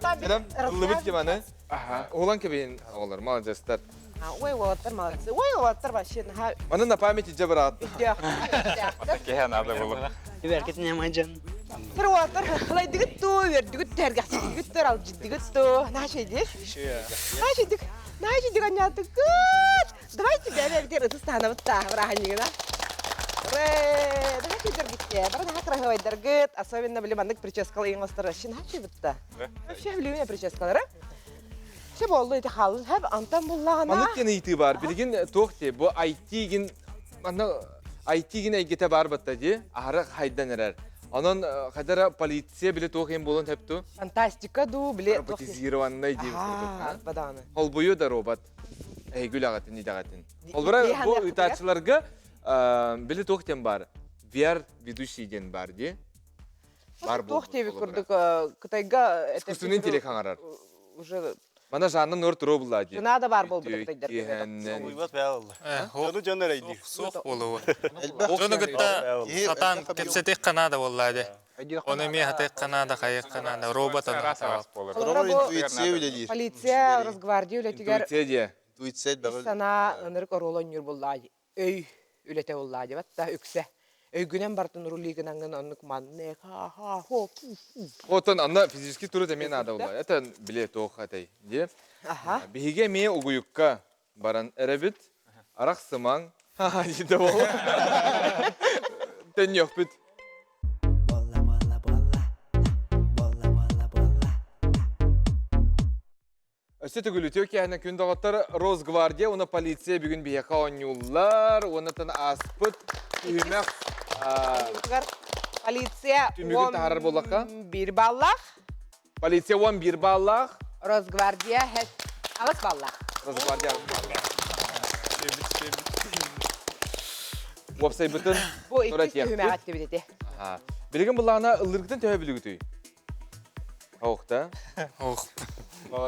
Аа, Ыллыбыт ким аны? Уһулан кэбиһин оҕолор, маладьыастар. Ой, уолаттар молодцы. Ой, уолаттар вообще наһаа Маны на память иджа быраат. Киһи надо было. Үбэркитин ямайдьан. Бір уолаттар хылайдыгыт туу, үөрдүгүт тэргэхсидигит туу, алжиддигит туу. Наһаа шейдик. Наһаа шейдик. Наһаа шейдик анньаатыгыт. Давайте бэбэбитигэр ытыс таһынабыт таа бырааһынньыгына. Уре! Наһаа шейдергитте. Бары наһаа кыраһыабайдаргыт. Особенно били маннык прическалы иң остар вообще наһаа шейбитта. Вообще билимин прическалары. Все болду ити хаалын хэп антан буллаҕына. Маннык диэн ыйытыы баар. Билигин туох дии бу IT-гин манна IT-гин эйгэтэ баар батта дии. Аһара хайдан эрэр. Онон хайдара полиция били туох иһин буолан сөпту? Фантастика дуу били роботизированный диир курдук. Бадааны. Холбуйу да робот. Эһиги үлэҕитин идэҕитин. Холбура бу ыытааччыларга били туох диэн баар? VR ведущий диэн баар дии. Бар Туох диэбит курдук Кытайга Искусственный интеллект хаҥарар. Уже Мана Жанна Нур туруо булла дии. Надо бар болбут кытайдар. Уйбат бää олла. Ону дьон эрейдир. Суох буолуо. Дьону кытта сатаан кэпсэтиэххэ наада буолла дии. Ону эмиэ хатыахха наада, хайыахха наада. Робот аны Робот интуиция үлэлиир. Полиция, Росгвардия үлэтигэр Интуиция диэ. Интуиция элбэҕи санаа ынырык оруолу оонньуур буолла өй үлэтэ буолла дебат да үксэ. Өйгүнэн бартын рулигынан оннук маннык ха-ха хо Отон анна физический труд эмиэ наада буолла. Это биле туох этэй дии. Биһиги эмиэ угуйукка баран эрэбит. Арах сымаҥ. Ха-ха диде буолла. Төннүөхпүт. Өссө төгүл үтүө киэһэнэн күн доҕоттор Росгвардия уонна полиция бүгүн биһиэхэ оонньууллар. Уоннатан ааспыт түһүмэх Полиция түмүгүн таһаарар буоллахха. 11 баллаах. Полиция 11 баллаах. Росгвардия 8 баллаах. Росгвардия 8 баллаах. Уопсайбытын Бу иккис түһүмэҕэ эттибит ити. Билигин былаана ыллыргытын төһө билигитүй? Ох да. Ох.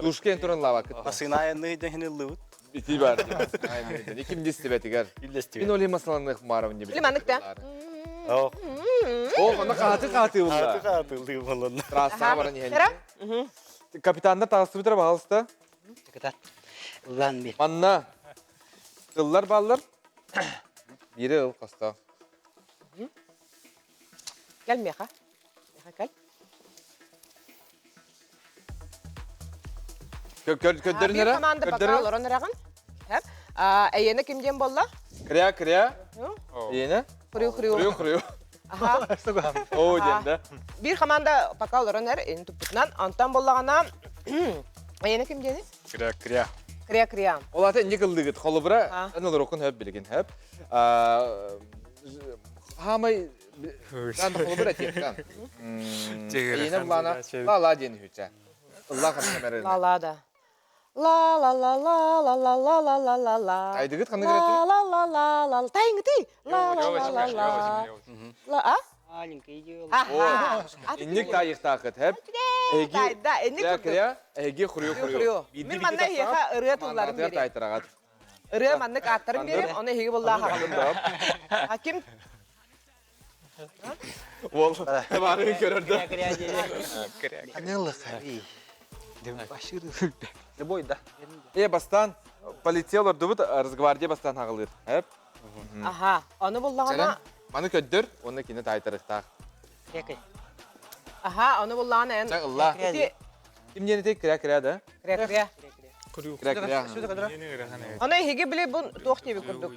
Душка эн туран лавакыт. Масынаайынны дехин ыллыбыт. Ити бар. Ким дистибетигер. Мин оле масаланых марам не Или маннык да. Ох. Ох, аны кааты кааты булла. Кааты кааты булла. Трассаға баран иһэлли. Капитандар тағыстыбытыр баһалыста. Кытат. Ыллан бир. Манна тыллар баллар. Бири ыл коста. Кел меха. Меха кел. Көрдөрүн Биир эрэ. команда пока Көрдөрүн. олорон эрэҕин. Эйиэнэ ким диэн буолла? Кря, кря. Эйиэнэ? Хрю, хрю. Хрю, хрю. Аха. Оо диэн да. Биир команда пока олорон эр, ин туппутунан. Онтон буоллаҕына эйиэнэ ким диэни? Кря, кря. Кря, кря. Ол ата инник ыллыгыт. Холобура, эн олороккун хөп билигин хөп. Хаамай Дан холобура этиэхтэн. Эйиэнэ булаана ла-ла диэн үһүчэ. Ылла ханна мэрэ. Ла-ла да. Ла ла ла ла ла ла ла ла ла ла ла. Тайдыгыт ханна Ла ла ла ла ла. Тайынгыты. Ла ла ла ла ла. Ла а? Маленький идиот. Аха. Инник тайыктаахыт хэп. Эги Да, инник кря, эги хурю хурю. Мин манна эһиэхэ ырыа тылларын биэриэм. Тайтарагат. Ырыа маннык ааттарын биэриэм, ону эһиги буллааха. А ким Ол табарын көрөрдө. Любой да. Э бастан полиция олордубут Росгвардия бастан хаҕылыыр. Эп. Аха, ону буллаҕына Маны көддөр, онно кини таайтарыктаах. Аха, ону буллаҕына эн Ылла. Ким диэн этэй кирэ-кирэ да? Кирэ-кирэ. Кирэ-кирэ. Ону эһиги били бу туох диэби курдук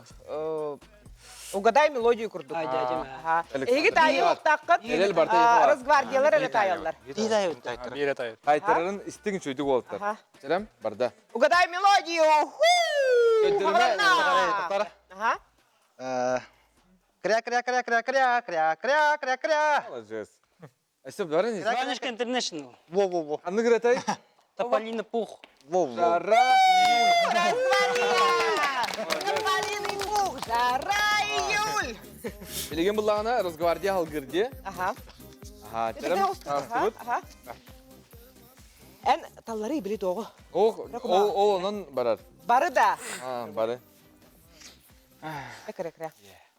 Угадай мелодию курдук. Эһиги таайыахтааххыт. Росгвардиялар эрэ таайаллар. Таайтарарын истиҥ үчүгүйдүк уолаттар. Сэлэм, барда. Угадай мелодию! Аха. Кря кря кря кря кря кря кря кря кря. Молодец. Өссө барын Иванушка International. Во во во. Анны гыратай. Тополина пух. Во во. Жара. Тополиный пух. Жара июль. Билигин буллаҕына Росгвардия халгыр дии. Аха. Аха, терем таастыбыт. Аха. Эн таллары били тоҕу. Ол ол онон барар. Бары да. А, бары. Экре-кре.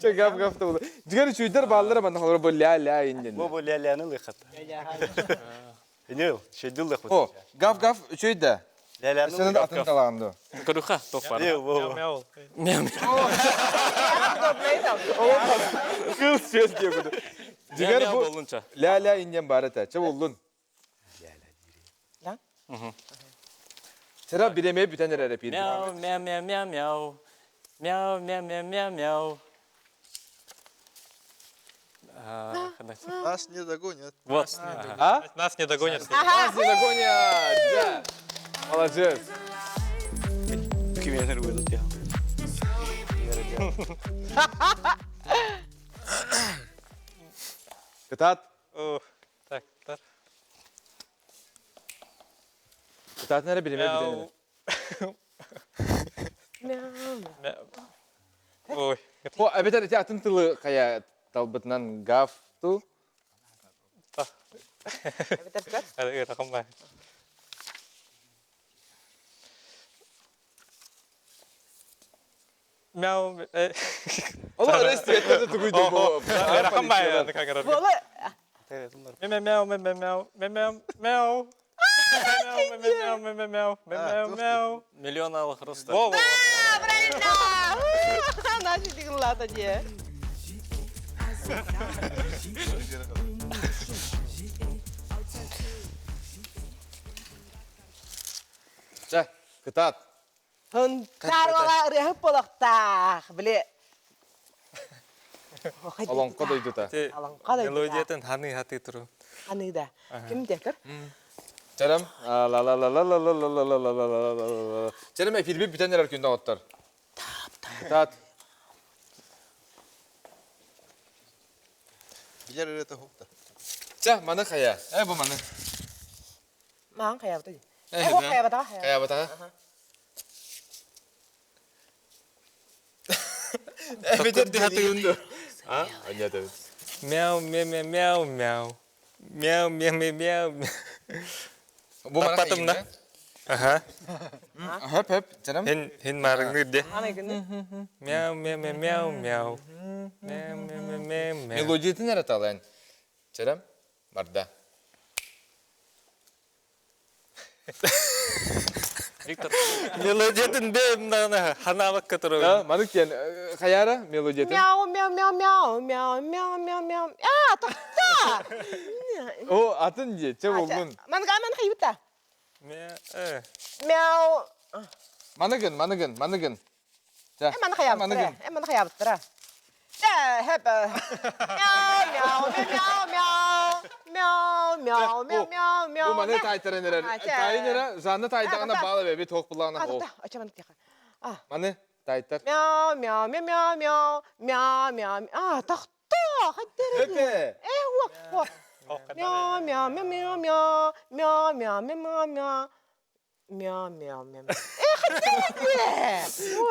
Чэ гав гав да Дигэр үчүйдер бааллара манна холор бу ля ля инден. Бу бу ля ляны лыхат. Инел, шедил лыхат. О, гав гав үчүй да. Ля ляны. Сенин атын талаган ду. Көрүхэ, тох бар. Мяу Мяу. Кыл сөз диye Дигэр бу ля ля инден бар эте. Чэ боллун. Ля? Сера биремeye бүтэн эрэр эпир. Мяу, мяу, мяу, мяу, мяу. Мяу, мяу, мяу, мяу, мяу. Нас не догонят. Вот. А? Нас не догонят. Нас не догонят. Да. Молодец. Кименер выйдут я. Кытаат. Так, так. Кытаатын эрэ биремeye бүтэн эрэр. Мяу. Ой. О, эбэтэр ити атын тылы хайа талбытынан гаф ту. Мяу. Ол арес тиэттерде тугуйду бу. Буола. Мяу мяу мяу мяу мяу мяу. Мяу мяу мяу мяу мяу мяу. Миллион алых роста. Во, во, во. Да, правильно! Наши дигнлата де. Чэ, кытаат. Хынтар ола ырыһы болохтаах. Биле. Олоҥхо дойдута. Олоҥхо дойдута. Мелодиятын ханы хаты туру. Ханы да. Ким декер? Чарам ла ла ла ла ла ла ла ла ла ла ла ла ла. Чарам эфирби бүтэн эрэр күндө оттор. Кытаат. Билер эрэ хукта. Чэ, маны хайа. Э, бу маны. Маан хайабыта. Э, бу хайабата. Хайабата. Эбэтэр хатыгынду. А? Анята. Мяу, мяу, мяу, мяу, мяу. Мяу, мяу, мяу, мяу. Бу маны Таппатым да. Аха. Хөп, хөп, чарам. Хин, хин марыңны де. Аны Мяу, мяу, мяу, мяу, мяу. Мяу, мяу, мяу, мяу, мяу. Мелодиятын эрэ талаан. Чарам. Барда. Виктор. Мелодиятын бэм даганы ханабак которую. Да, маны кен хаяра мелодиятын. Мяу, мяу, мяу, мяу, мяу, мяу, мяу, мяу. А, тохта! О, атын же, чэ болдун. Маны маны хайбыта. Мяу. Мяу. Маныгын, маныгын, маныгын. Э, маны хайабыттара. Э, маны хайабыттара. Э, хэп. Мяу, мяу, мяу, мяу. Мяу, мяу, мяу, мяу, мяу. Бу маны тайтаран эрэр. Тайын эрэ, Жанна тайдагына баалы бэби тоқ буллагына А, хол. тохта, ача маны тиха. А. Маны тайтар. Мяу, мяу, мяу, мяу, мяу, мяу, мяу. А, тохта, хайдер. Эпе. Э, во, во. Мяу, мяу, мяу, мяу, мяу, мяу, мяу, мяу, мяу, мяу, мяу, мяу. Э, хайдер.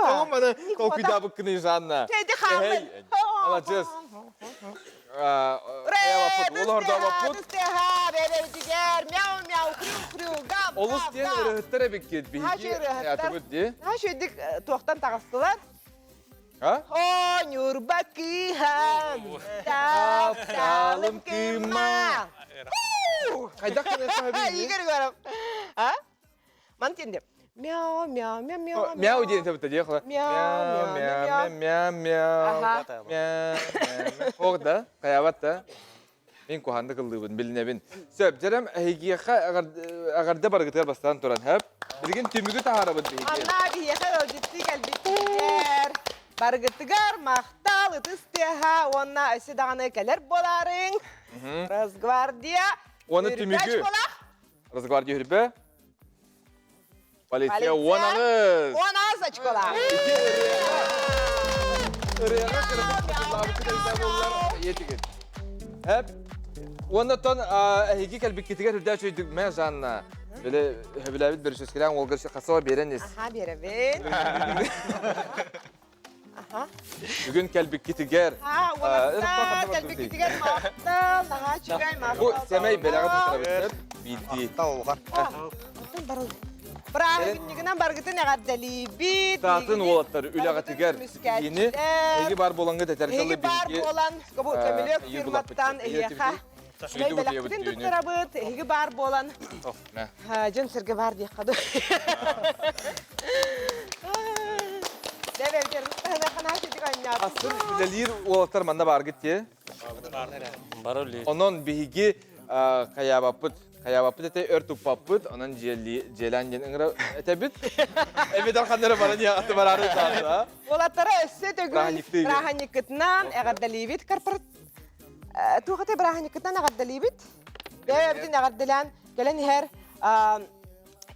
Тоҕо маны толкуйдаабыт кыны Жанна. Теди хаалын. Молодец. Олус Мяу, мяу, крю, крю, гав, гав, диэн гав. ырыһыттар эбиккит биһиги Хашы ырыһыттар. атыбыт ди. Хашы дик туохтан таҕыстылар. А? О, ньурба кыыһам, тапталым кыыма. Хайдах кына саһабин? Игорь говорю. А? Ман тенде. Мяу, мяу, мяу, мяу. Мяу диэн табыта диэ хала. Мяу, мяу, мяу, мяу. Аха. Мяу, мяу. Ох да, хаябат да. Мен куханды кылдыбын, билинебин. Сөп, жерем эһигиэхэ агарда баргытыгар бастан туран хөп. Билигин түмүгү таһарабыт биһиги. Анна биһиэхэ ыалдьыттыы кэлбиттэр. Баргытыгар махтал ытыс тыаһа уонна өссө даҕаны кэлэр буолаарыҥ. Росгвардия. Оны Үрбэч түмүгү. буолах. Росгвардия үрбэ. Полиция Полиция он аҕыс. Он аҕыс очколаах. Ырыаҕа кыргыз кытыллаабыккыт өйдөөх буоллар иэтигит. Эп. Уонна тон эһиги кэлбиккитигэр үрдээ чөйдүк мэ Жанна. Били хөбүлээбит бөрүсүскэлээн уолгар хасыба биэрэн ис. Аха биэрэбин. Аха. Бүгүн кэлбиккитигэр. А, уолаттар кэлбиккитигэр махтал, наһаа үчүгэй Бу махтал. сэмэй бэлэҕи туттарабыт. Биирдии. Таулган. Оттон барыл. Бырааһынньыгынан баргытын эҕэрдэлиибит. Таатын уолаттар үлэҕитигэр ситиһиини эһиги бар буолаҥҥыт этэргэ Эһиги бар буолан, көмүлүөк фирматтан эһиэхэ Үчүгэй бэлэхпитин туттарабыт, эһиги баар буолан, дьон сэргэ баар диэххэ дуу. Астын үлэлиир уолаттар манна бааргыт дии. Онон биһиги хайаабаппыт, хайаабаппыт этэ өр туппаппыт, онон дьиэлээн диэн ыҥыра этэбит. Эбэтэр ханна эрэ баран аты бараары саата. Уолаттара өссө төгүл бырааһынньыккытынан эҕэрдэлиибит корпорат Туох этэй бырааһынньыккытынан эҕэрдэлиибит. Бэйэбитин эҕэрдэлээн кэлэн иһэр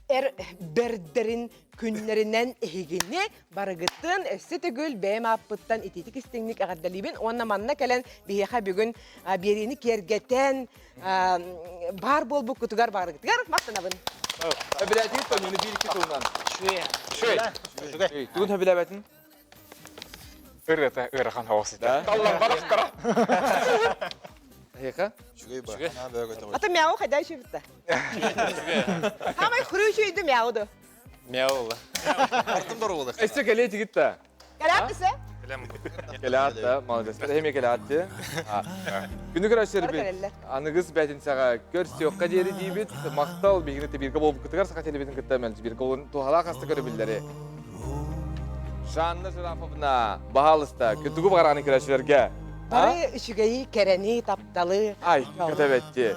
эр бэрдэрин күннэринэн эһигини барыгытын өссө төгүл бэйэм ааппыттан итиитик истиҥник эҕэрдэлиибин уонна манна кэлэн биһиэхэ бүгүн биэриини киэргэтэн баар буолбуккутугар барыгытыгар махтанабын. Эбилээтигит тонньуну биир-икки тылынан. Шүе. Шүе. Тугун хөбүлээбэтин? Ырыата ыарахан соҕус этэ. Таллан барахтара. Эһиэхэ? Үчүгэй ба. Наһаа бөҕө көтөҕөр. Ата мяу хайда үчүбүттэ. Хамай хрючүйдү мяуду. Мяула. Артым бар олах. Өссө кэлиэ тигит да. Кэлээт десе? Кэлээт да, молодец. Эми кэлээт де. Күнү көрөсөрбүт. Аныгыс бэтинсэҕэ көрсүөххэ диэри диибит. Махтал биһигини тибиргэ буолбуккутугар саха телевизин кытта мэлдьи биргэ олун туһалаах аста көрөбүллэри. Жанна Жирафовна, баһаалыста, күтүгү баҕараны көрөөччүлэргэ. Бары үчүгэйи, кэрэни, тапталы. Ай, көтөбөтти.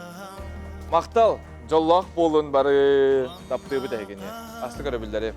Махтал, дьоллоох буолун бары таптыыбыт эһигини. Асты көрөбүллэри.